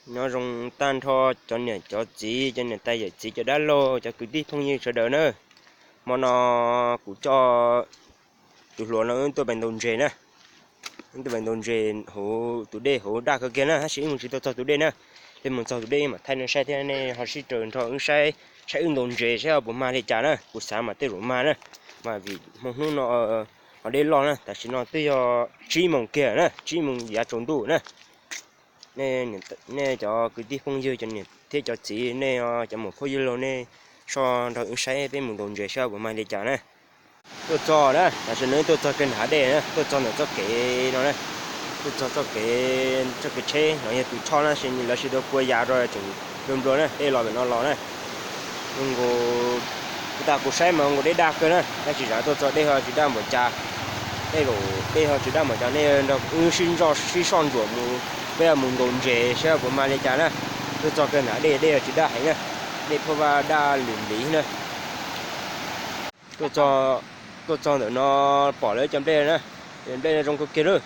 Nyob zoo tag nrho cov niam cov txiv, cov niam tais yawm txiv, cov dab laug, cov kwv tij phooj ywg sawv daws na. Hmo no kuv coj tus hluas no wb tuaj pem ntaus ntses na. Wb tuaj pem ntaus ntses hauv tus dej hauv daj kawg kiag na, tab sis wb mus tsis tau txog tus dej na. Peb mus txog tus dej mam thaij nej saib thiab nej ho sib raws nrog wb saib, saib wb ntaus ntses saib puas mag li cas na. Kuv xav mas tej zaum mag na, mas vim hmo hnub no ho dej loj na, tam sim no twb yog tsib moos kiag na, tsib moos yav tsaus ntuj na. Nej cov kwv tij phooj ywg, cov niam thiab cov txiv, nej cov muam phauj ywg laug, nej soj nrog wb saib peb mus ntaus ntses saib puas mag li cas na. Tuaj txog na, tam sim no tuaj txog kiag nram dej na, tuaj txog ntawm txoj kev no na. Tuaj txog txoj kev, txoj kev tsheb no yog tus choj na, lawv sis tau kua yas rau tseem nplua nplua na, dej los ntawm no los na. Kuv tas kuv saib mas nkaus dej daj kawg na, tab sis tsam tuaj txog dej ho tsis daj npaum cas. Dej ho tsis daj npaum cas, nej nrog wb sib ntsoj sib soj ntsuam mus, peb mus ntaus ntses saib puas mag li cas na. Tuaj txog kiag nram dej, dej tsis daj heev na, dej phuaj vaj daj lim npliv na. Tuaj txog ntawm no pom lawv cov nplej na, nplej no zoo kawg kiag lawm,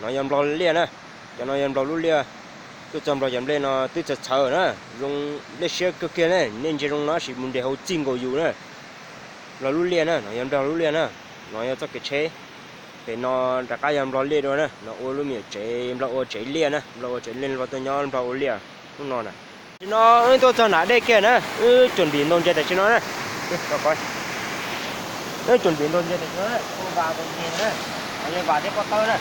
no yog nplog liaj na, cov no yog nplog lub liaj. Tuaj txog nplog cov nplej no twb txawv txhawv na, zoo nplej siab kawg kiag ne, nej ntsia zoo no sis mus nres hauv txij nkaus yus na. Nplog lub liaj na, no yog nplog lub liaj na, no yog txoj kev tsheb. Pem no rov qab yog nplog liaj dua na, no ua lub me nyuam tsev, nplog ua tsev liaj na, nplog ua tsev liaj, nplog tuaj nyob nplog ua liaj hnub no na. Tam sim no wb tuaj txog nram dej kiag na, wb tsuas ntim ntaus ntses tam sim no na. Wb tsuas ntim ntaus ntses tam sim no na, ua vas ntaus ntses na. Yog vas thiab pob tawb na.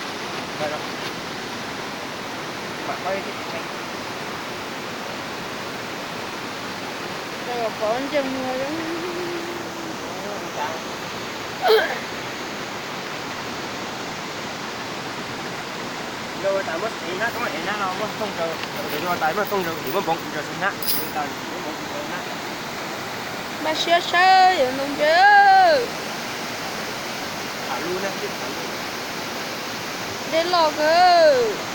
Luag ua tas muab xiv hnab roob ev hnab no muab thooj raws, luag ua tas muab thooj raws vim muab npoov raws xiv hnab. Npaj siab saib yuav ntaus ntses. Dej loj kawg.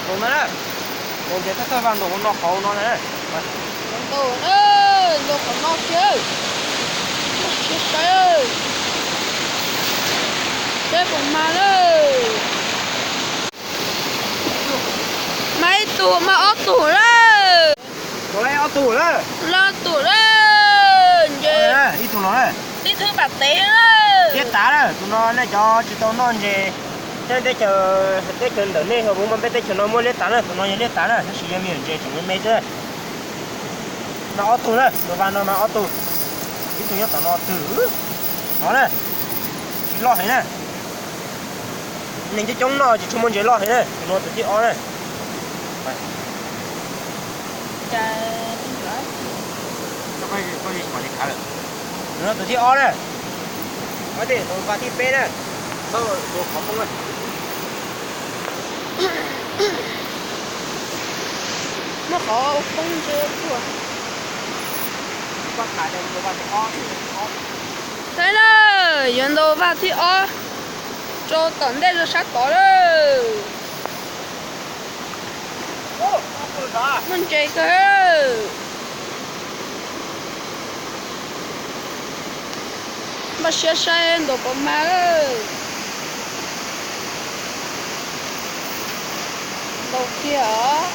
Ntaus na, ntaus ntses thawj thawj vas ntaus hauv no qhov no na. Ntaus, ntaus qhov no kiag. Siab saib, saib puas mag lawm. Mag ib tug, mag ob tug lawm. Ob tug lawm. Los tus lawm, ntses. Ib tug no, tib thwb pam tev lawm. Liab tav na, tus no nej cov tsis tau noj ntses. Teb chaws, teb chaws ntawm nej ho puas muaj, peb teb chaws no muaj liab tav na, tus no yog liab tav na, tab sis yog me nyuam ntses tseem me me xwb. No ob tug na, tus vas no mas ob tug. Ib tug nyob tom no twg. No na, tsis loj heev na. Neeg coob coob noj tsis tshua muaj ntses loj heev na, tus no tus thib ob na. Tus no tus thib ob na. Tus vas thib peb na. Muab qhov poob ntses tuaj. Saib na, yuav ntaus vas thib ob rau tom ntej rau sab tod lawm. Muaj ntses kawg. Npaj siab saib ntaus puas mag. Ntaus kiag os.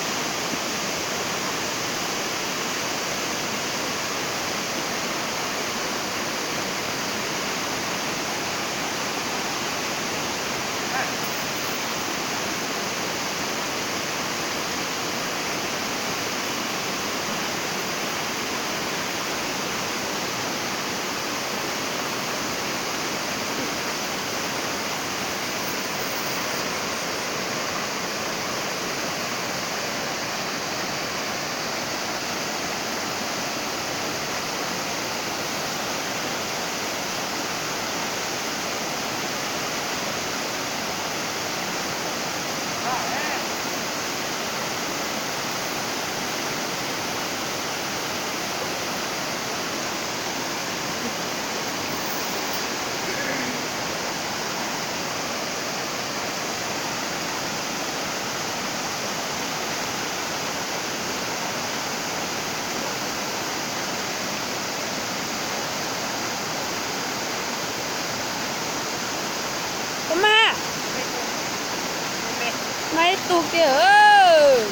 Tug kiag.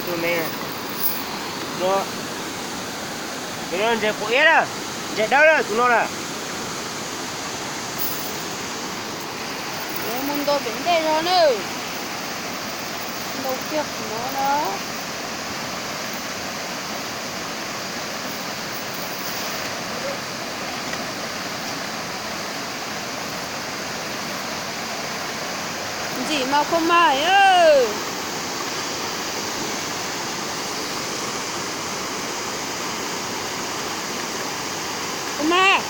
Tus me, tus no ntses quav iab na, ntses dawb na tus no na. Mus ntaus pem ntej zog na. Ntaus kiag qhov no na. Ntxim mas kho mas. Kho mas.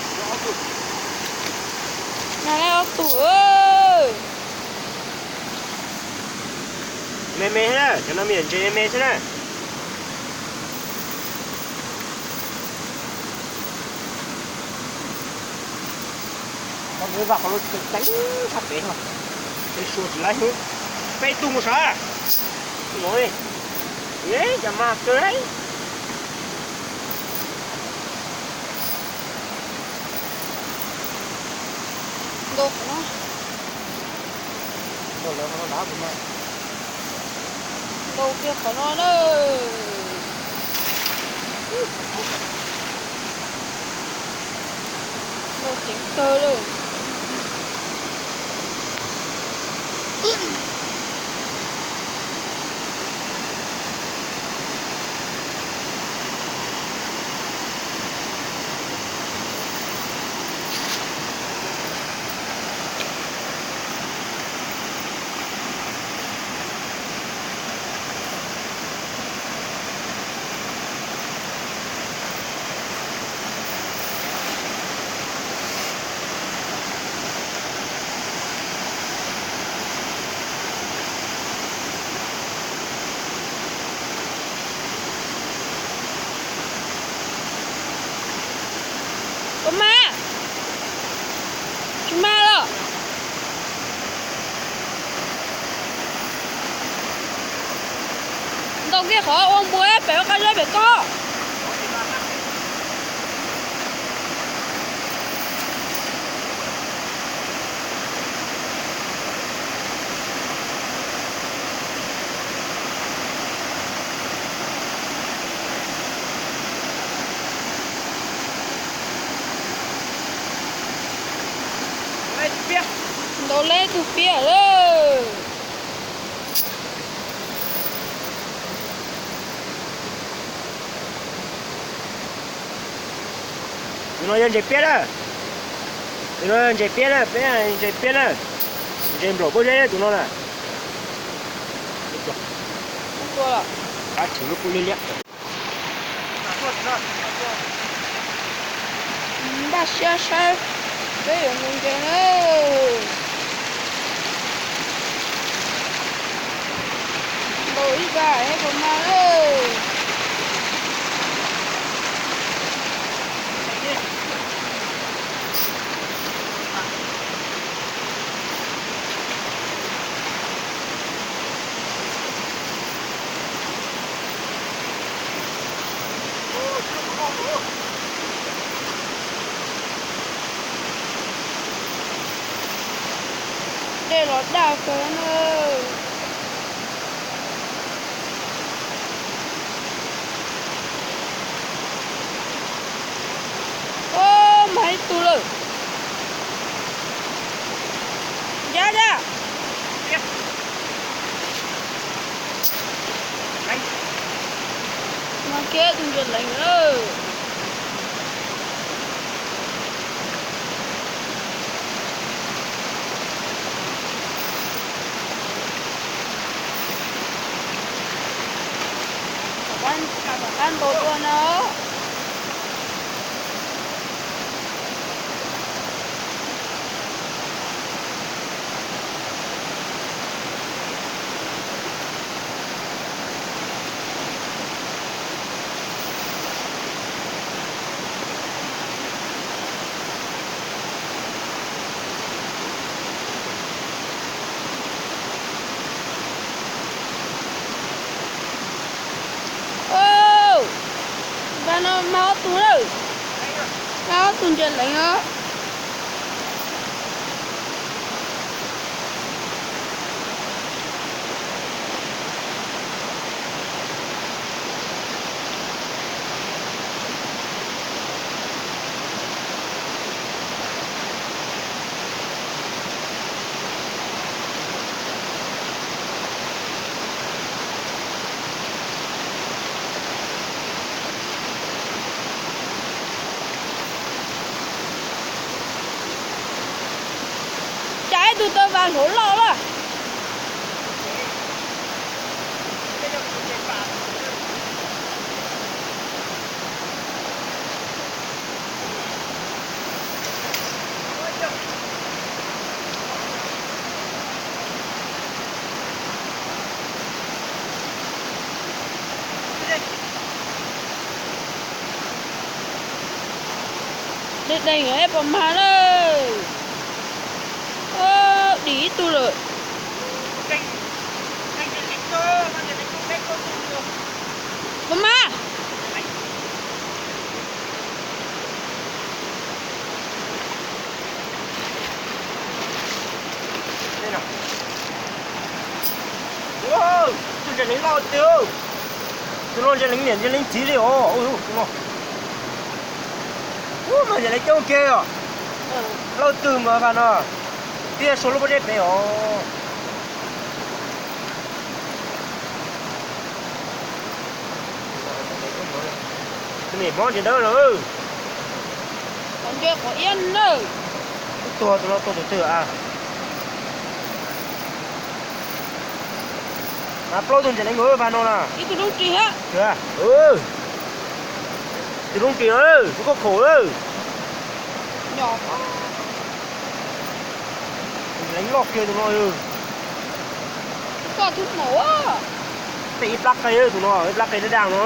Nag laj ob tug. Me me xwb na, cov no me ntses me me xwb na. Vaj qhov lub tseem ceeb tshaj pem no, tej sua tsis laib hnub, peb tug mus sav. Ua li, cas mag kawg. Ntaus qhov no, ntaus kiag qhov no na. Ntaus ceev kawg lawm. Ua mas, tsis mag los. Ntaus kiag qhov ua npua pem ua qab zeb pem koj. Ntaus leb tug piam lawm. Tus no yog ntses piab na. Tus no ntses piab na, peb ntses piab na. Ntses nplaum pob zeb tus no na. Qab tseem lub kub liab liab. Npaj siab saib peb yuav mus ntses na. Ntaus ib vas es puas mag lawm. Dej los daj kawg na. Ub, mag ib tug lawm. Ncab ncab. Mag kiag tus ntses leev lawm. Tom qab ntaus dua no. Ub, npaj no mag ob tug lawm. Mag ob tug ntses leev os. Hluav loj lawm. Deeg deeg es puas mag lawm. Dim ib tug lawm. Puas mag? Tus ntses leev loj tiag. Tus no ntses leev niam ntses leev txiv li os. Tus no, ub, mas ntses leev coob kiag os. Lauj twg mas vas no, tiaj sua lub pob zeb pem os. Tus niam mob ntses dawb lawm. Qhov ncua qhov iab nawb. Ub, tuag tus no tuag tus twg a? Mas plaub tug ntses leev vas no na. Ib tug lub ris. Tus lub ris, lub khaub khaum lawm. Leev loj kiag tus no. Koj tub maum. Tej ib plab qe tus no, ib plab qe dab dab no.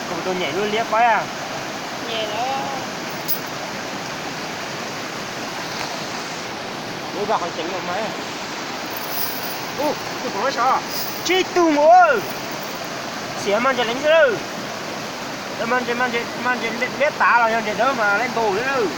Kuv tus nyem lub liab qaib. Lub vaj qhov ceev no mas. Ub, tus no sav, tsib tug mus. Xiav mas ntses leev xwb lawm. Mas ntses, mas ntses liab tav los yog ntses dawb mas leej ntau li lawm.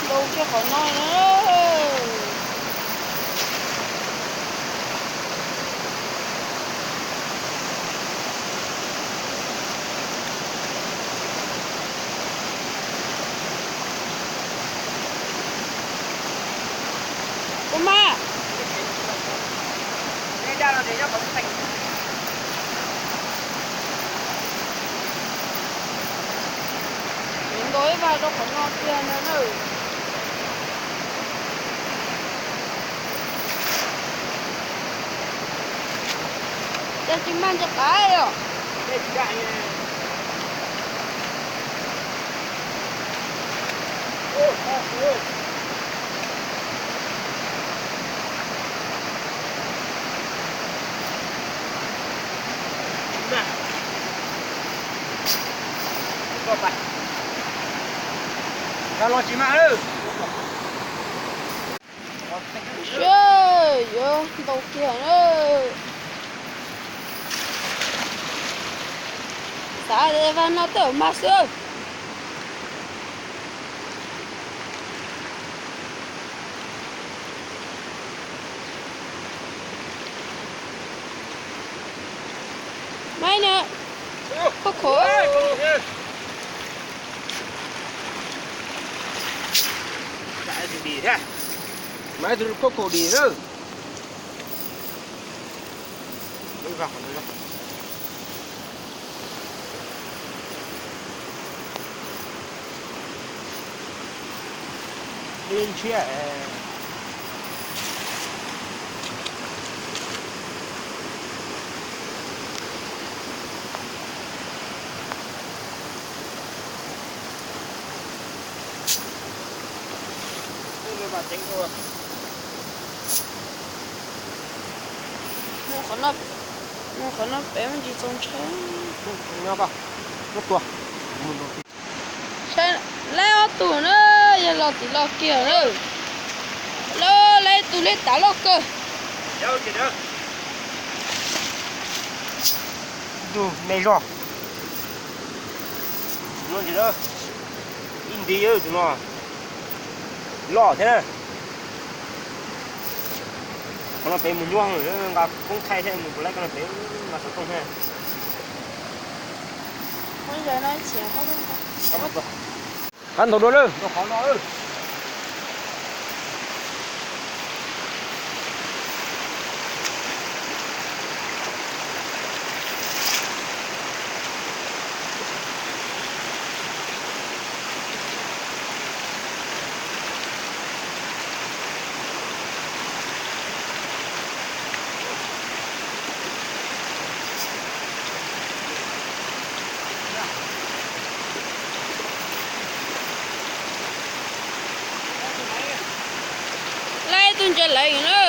Ntau kiag qhov no na. Ua mas, nkaus ib vag rau qhov no kiag ntag na. Cas tsis mag ntses qaib os. Los tsis mag. Seb, yuav ntau kiag na. Xav tias vag no tej zaum mag xwb. Maib na, khaub khaum. Maib tus khaub khaum dim lawm. Mus qhov no pem tsis txaus ntshai. Saib, laib ob tug na, yog los tim los kiag na. Laib tus liab tav loj kawg. Tus me zog. Tus no ntsis ib nti tus no loj thiab. Qhov no pem mus nyuaj, nqa koob thaij thiab mus laib koj no pem nqa xov tooj thiab. Qab ntaus dua lawm, ntaus qhov no. Laib tus ntses lees na.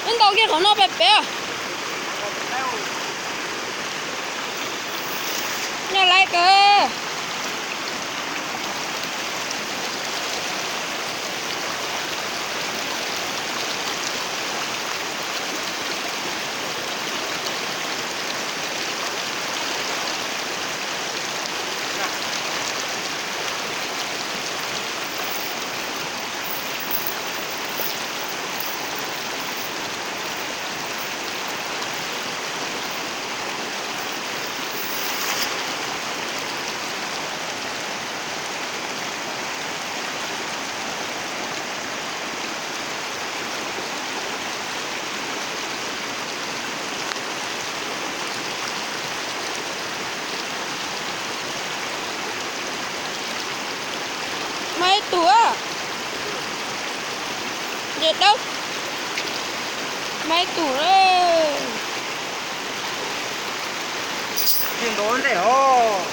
Wb ntaus kiag qhov no pem pem. Nyob laiv kawg. Mas ib tug a, ntses dawb, mas ib tug. Ntau ntej os.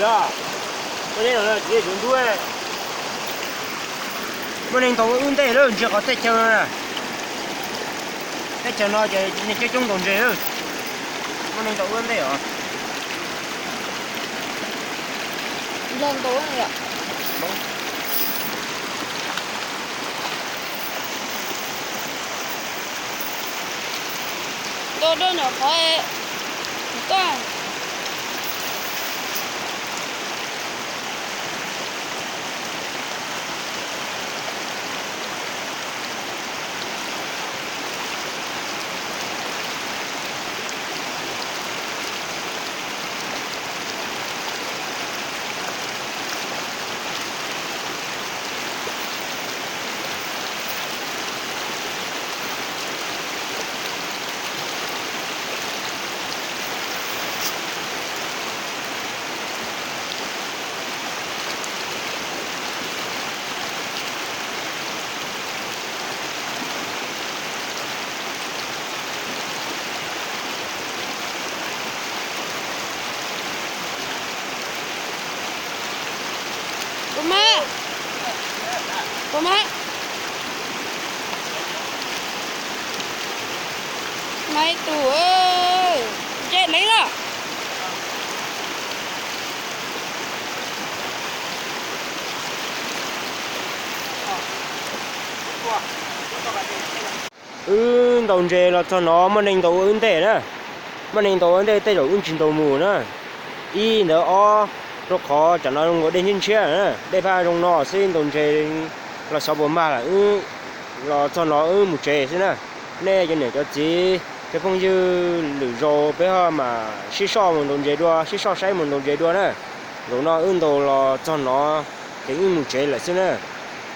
Yog, muaj neeg ntau ntub, muaj neeg ntau ua wb ntej lawm, ntsia qhov teb chaws no na. Teb chaws no ces neeg coob coob ntaus ntses lawm. Muaj neeg ntau ua wb ntej os. Nplog ntau yom. Ntaus rau nyuam qhuav tuaj. Kuv mas, kuv mas, mas ib tug, ntses lees lawm. Wb ntaus ntses los txog no muaj neeg ntaus ua wb ntej na. Muaj neeg ntaus ua wb ntej tej zaum wb tsis ntaus mus na. Ib ntawd ob, rau qhov tsam no zoo nkaus dej ntshiab ntshiab na, dej phaj zoo no xwb ntaus ntses los xyov puas mag lawm. Wb los txog no wb mus tsev xwb na. Nej cov niam cov txiv cov phooj ywg, lwm zaus peb ho mam sib soj mus ntaus ntses dua, sib soj saib mus ntaus ntses dua na. Zaum no wb ntaus los txog no ces wb mus tsev lawm xwb na.